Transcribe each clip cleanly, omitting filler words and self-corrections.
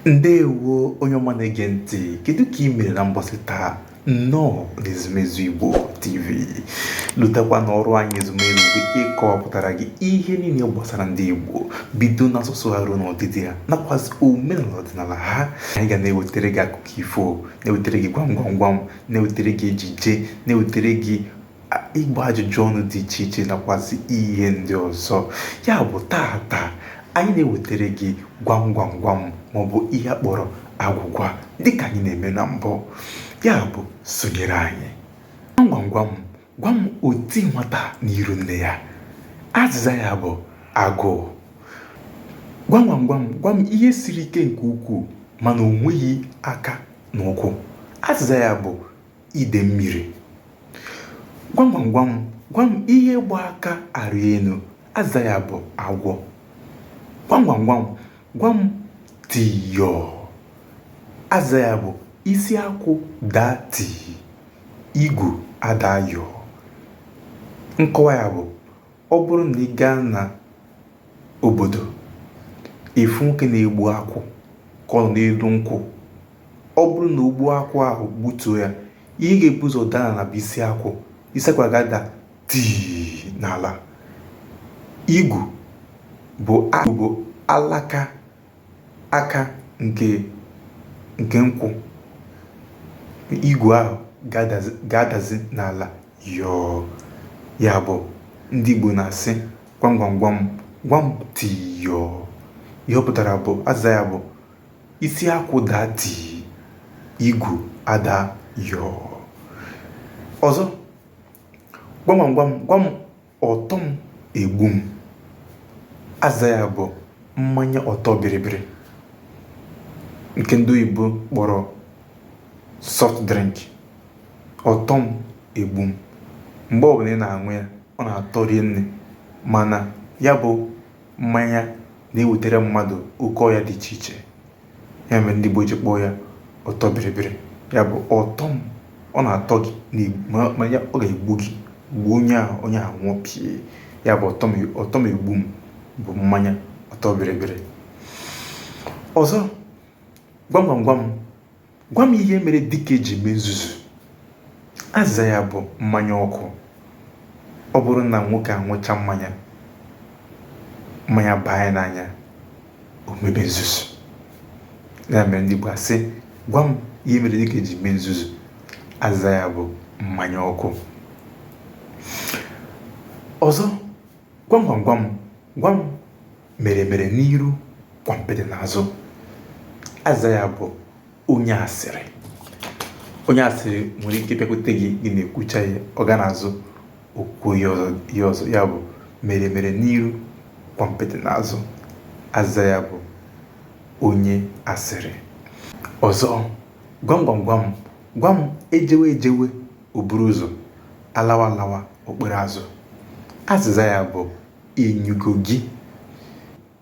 Ndewo onye ọma na-ege ntị, kedu ka ị mere na mbọsị taa? Nnọọ n'Ezumezu Igbo TV. Lotakwa na ọrụ anyị Ezumezu bụ ịkọwapụtara gị ihe niile gbasara ndị Igbo, bido n'asụsụ ha ruo n'ọdịdị ha nakwazi omenala ọdịnala ha. Anyị ga na-ewetara gị akụkọ ifo, na-ewetara gị gwam gwam gwam, na-ewetara gị ejije, na-ewetara gị ịgba ajụjụ ọnụ dị iche iche nakwazi ihe ndị ọzọ. Ya bụ taata anyị na-ewetara gị gwam gwam gwam maọbụ ihe a kpọrọ agwụgwa dịka anyị na-eme na mbụ. Ya bụ sonyere anyị. Gwam gwam gwam, gwa m oti nwata n'iru nne ya. Azịza ya bụ agụụ. Gwam gwam gwam, gwa m ihe siri ike nke ukwuu mana o nweghị aka na ụkwụ. Azịza ya bụ ide mmiri. Gwam gwam gwam, gwa m ihe gba aka arị enu. Azịza ya bụ agwọ. Gwam gwam gwam, gwa m tiyọọ. Azịza ya bụ isi akwụ daa tii, igu adaa yọọ. Nkọwa ya bụ ọ bụrụ na ị gaa na obodo ị fụ nwoke na-egbu akwụ ka ọ nọ n'elu nkwụ, ọ bụrụ na o gbuo akwụ ahụ gbutuo ya, ihe ga-ebu ụzọ daa n'ala bụ isi akwụ. Isi akwụ ga-ada tii n'ala. Igu bụ alaka aka nke nkwụ. Igu ahụ ga-adazi n'ala yọọ. Ya bụ ndị Igbo na-asị gwam gwam gwam, gwa m tii yọọ. Ihe ọ pụtara bụ, azịza ya bụ isi akwụ daa tii, igu ada yọọ. Ọzọ, gwam gwam gwam, gwa m ọtọ m egbu m. Azịza ya bụ mmanya ọtọ bịrịbịrị nke ndị oyibo kpọrọ soft drink. Ọtọ m egbu m. Mgbe ọbụla ị na-aṅụ ya, ọ na-atọ rinne, mana ya bụ mmanya na-ewetara mmadụ oke ọya dị iche iche. Ya mere ndị Igbo ji kpọọ ya ọtọ bịrịbịrị. Ya bụ ọtọ m, ọ na-atọ gị ma ya ọ ga-egbu gị, gbuo onye ahụ, onye ahụ nwụọ pie. Ya bụ ọtọ m egbu m bụ mmanya ọtọ bịrịbịrị. Ọzọ, gwam gwam gwam, gwa m ihe mere dike ji mee nzuzu. Azịza ya bụ mmanya ọkụ. Ọ bụrụ na nwoke aṅụcha mmanya, mmanya baa ya n'anya, o mebe nzuzu. Ya mere ndị Igbo asị gwa m ihe mere dike ji mee nzuzu. Azịza ya bụ mmanya ọkụ. Ọzọ, gwam gwam gwam, gwa m mere mere n'iru kwampịtị n'azụ. Azịza ya bụ onye asịrị. Onye asịrị nwere ike bịakwute gị, gị na-ekwucha ya, ọ gaa n'azụ o kwuo ihe ọzọ. Ya bụ mere mere n'iru kwampịtị n'azụ. Azịza ya bụ onye asịrị. Ọzọ, gwam gwam gwam, gwa m ejewe ejewe o buru ụzọ, alawa alawa o kpere azụ. Azịza ya bụ inyugo gị.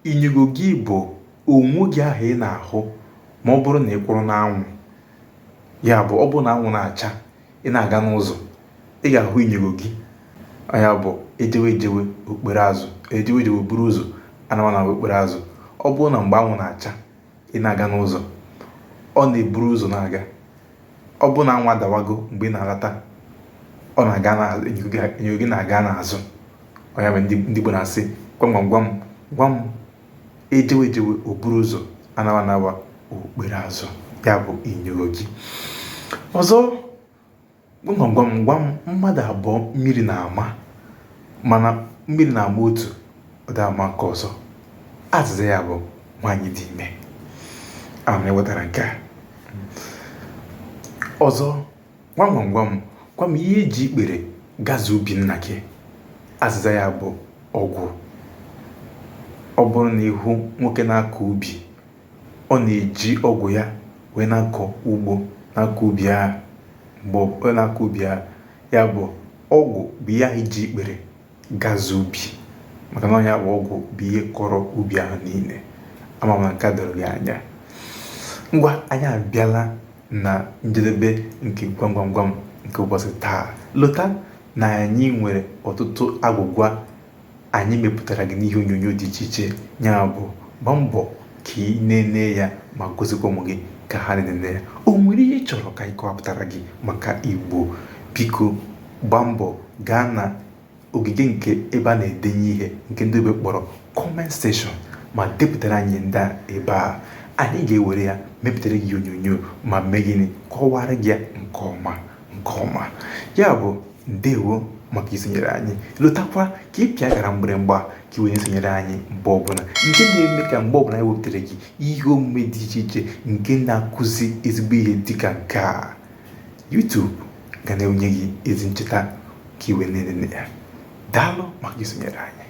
Inyugo gị bụ onwe gị ahụ ị na-ahụ ma ọ bụrụ na ị kwụrụ n'anwụ. Ya bụ ọ bụrụ na anwụ na-acha, ị na-aga n'ụzọ, ị ga-ahụ inyugo gị. Ya bụ ejewe ejewe okpere azụ, ejewe ejewe buru ụzọ, anawa anawa okpere azụ. Ọ bụrụ na mgbe anwụ na-acha, ị na-aga n'ụzọ, ọ na-eburu ụzọ na-aga. Ọ bụrụ na anwụ adawago mgbe ị na-alata, ọ na-aga n'azụ, inyugo gị na-aga n'azụ. Ọ ya mere ndị Igbo na-asị gwam gwam gwam, gwa m ejewe ejewe o buru ụzọ, anawa anawa o kpere azụ. Ya bụ inyugo gị. Ọzọ, gwam gwam gwam, gwa m mmadụ abụọ mmiri na-ama, mana mmiri na-ama otu, ọ da ama nke ọzọ. Azịza ya bụ nwaanyị dị ime. Ama m na ị ghọtara nke a. Ọzọ, gwam gwam gwam, gwa m ihe eji ikpere gazuo ubi nna gị. Azịza ya bụ ọgwụ. Ọ bụrụ na ị hụ nwoke na-akọ ubi, ọ na-eji ọgwụ ya wee na-akọ ugbo, na-akọ ubi ahụ. Mgbe ọ na-akọ ubi ahụ, ya bụ ọgwụ bụ ihe ahụ ji ikpere gazuo ubi, maka na ọ ya bụ ọgwụ bụ ihe kọrọ ubi ahụ niile. Ama m na nke a doro gị anya. Ngwa, anyị abịala na njedebe nke gwam gwam gwam nke ụbọchị taa. Lota na anyị nwere ọtụtụ agwụgwa anyị mepụtara gị n'ihe onyonyo dị iche iche. Ya bụ gbaa mbọ Ka ị nene ya ma gosikwa ụmụ gị ka ha na-enene ya. O nwere ihe ị chọrọ ka anyị kọwapụtara gị maka Igbo? Biko gbaa mbọ gaa na ogige nke ebe a na-edenye ihe nke ndị oyibo kpọrọ comment section ma depụtara anyị ndị a ebe a. Anyị ga-ewere ya mepụtara gị onyonyo ma mee gịnị? Kọwara gị ya nke ọma nke ọma. Ya bụ, ndewo maka isonyere anyị. Lotakwa ka ị pịa akara mgbịrịmgba ka ị wee na-esonyere anyị mgbe ọbụla, nke na-eme ka mgbe ọbụla anyị wepụtara gị ihe omume dị iche iche nke na-akụzi ezigbo ihe dịka nke a, YouTube ga na-enye gị ezi ncheta ka ị wee na-enene ya. Daalụ maka isonyere anyị.